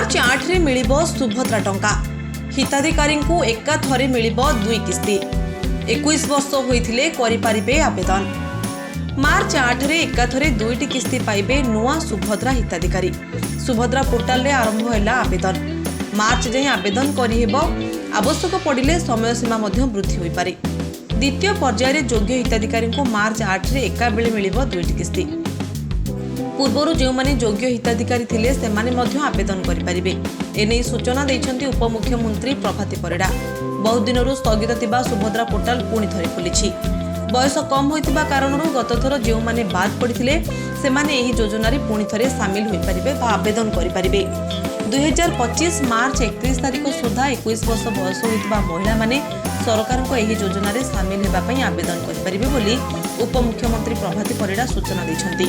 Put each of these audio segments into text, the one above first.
March 8ରେ ମିଳିବ ସୁଭଦ୍ରା ଟଙ୍କା। ହିତାଧିକାରୀଙ୍କୁ ଏକାଥରେ ମିଳିବ ଦୁଇ କିସ୍ତି। 21 ବର୍ଷ ହୋଇଥିଲେ କରିପାରିବେ ଆବେଦନ। ମାର୍ଚ୍ଚ 8ରେ ଏକାଥରେ ଦୁଇଟି କିସ୍ତି ପାଇବେ ନୂଆ ସୁଭଦ୍ରା ହିତାଧିକାରୀ। ସୁଭଦ୍ରା ପୋର୍ଟାଲରେ ଆରମ୍ଭ ହେଲା ଆବେଦନ। ମାର୍ଚ୍ଚ ଯାଏଁ ଆବେଦନ କରିହେବ। ଆବଶ୍ୟକ ପଡ଼ିଲେ ସମୟ ସୀମା ମଧ୍ୟ ବୃଦ୍ଧି ହୋଇପାରେ। ଦ୍ୱିତୀୟ ପର୍ଯ୍ୟାୟରେ ଯୋଗ୍ୟ ହିତାଧିକାରୀଙ୍କୁ ମାର୍ଚ୍ଚ 8ରେ ଏକାବେଳେ ମିଳିବ ଦୁଇଟି କିସ୍ତି। ପୂର୍ବରୁ ଯେଉଁମାନେ ଯୋଗ୍ୟ ହିତାଧିକାରୀ ଥିଲେ, ସେମାନେ ମଧ୍ୟ ଆବେଦନ କରିପାରିବେ। ଏନେଇ ସୂଚନା ଦେଇଛନ୍ତି ଉପମୁଖ୍ୟମନ୍ତ୍ରୀ ପ୍ରଭାତୀ ପରିଡ଼ା। ବହୁ ଦିନରୁ ସ୍ଥଗିତ ଥିବା ସୁଭଦ୍ରା ପୋର୍ଟାଲ ପୁଣି ଥରେ ଖୋଲିଛି। ବୟସ କମ୍ ହୋଇଥିବା କାରଣରୁ ଗତଥର ଯେଉଁମାନେ ବାଦ୍ ପଡ଼ିଥିଲେ, ସେମାନେ ଏହି ଯୋଜନାରେ ପୁଣି ଥରେ ସାମିଲ ହୋଇପାରିବେ ବା ଆବେଦନ କରିପାରିବେ। 2025 ମାର୍ଚ୍ଚ 31 ତାରିଖ ସୁଦ୍ଧା 21 ବର୍ଷ ବୟସ ହୋଇଥିବା ମହିଳାମାନେ ସରକାରଙ୍କ ଏହି ଯୋଜନାରେ ସାମିଲ ହେବା ପାଇଁ ଆବେଦନ କରିପାରିବେ ବୋଲି ଉପମୁଖ୍ୟମନ୍ତ୍ରୀ ପ୍ରଭାତୀ ପରିଡ଼ା ସୂଚନା ଦେଇଛନ୍ତି।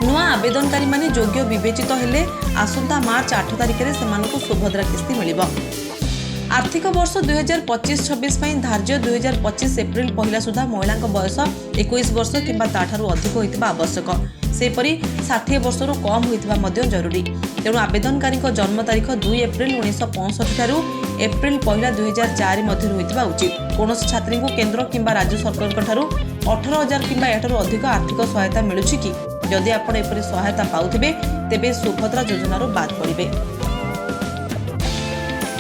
ନୂଆ ଆବେଦନକାରୀମାନେ ଯୋଗ୍ୟ ବିବେଚିତ ହେଲେ ଆସନ୍ତା ମାର୍ଚ୍ଚ 8 ତାରିଖରେ ସେମାନଙ୍କୁ ସୁଭଦ୍ରା କିସ୍ତି ମିଳିବ। ଆର୍ଥିକ ବର୍ଷ 2025-26 ପାଇଁ ଧାର୍ଯ୍ୟ 2025 ଏପ୍ରିଲ 1 ସୁଦ୍ଧା ମହିଳାଙ୍କ ବୟସ 21 ବର୍ଷ କିମ୍ବା ତାଠାରୁ ଅଧିକ ହୋଇଥିବା ଆବଶ୍ୟକ। ସେହିପରି 60 ବର୍ଷରୁ କମ୍ ହୋଇଥିବା ମଧ୍ୟ ଜରୁରୀ। ତେଣୁ ଆବେଦନକାରୀଙ୍କ ଜନ୍ମ ତାରିଖ 2 ଏପ୍ରିଲ 1965 ଠାରୁ ଏପ୍ରିଲ 1 2004 ମଧ୍ୟରେ ହୋଇଥିବା ଉଚିତ। କୌଣସି ଛାତ୍ରୀଙ୍କୁ କେନ୍ଦ୍ର କିମ୍ବା ରାଜ୍ୟ ସରକାରଙ୍କ ଠାରୁ 18,000 କିମ୍ବା ଏହାଠାରୁ ଅଧିକ ଆର୍ଥିକ ସହାୟତା ମିଳୁଛି କି? ଯଦି ଆପଣ ଏପରି ସହାୟତା ପାଉଥିବେ, ତେବେ ସୁଭଦ୍ରା ଯୋଜନାରୁ ବାଦ୍ ପଡ଼ିବେ।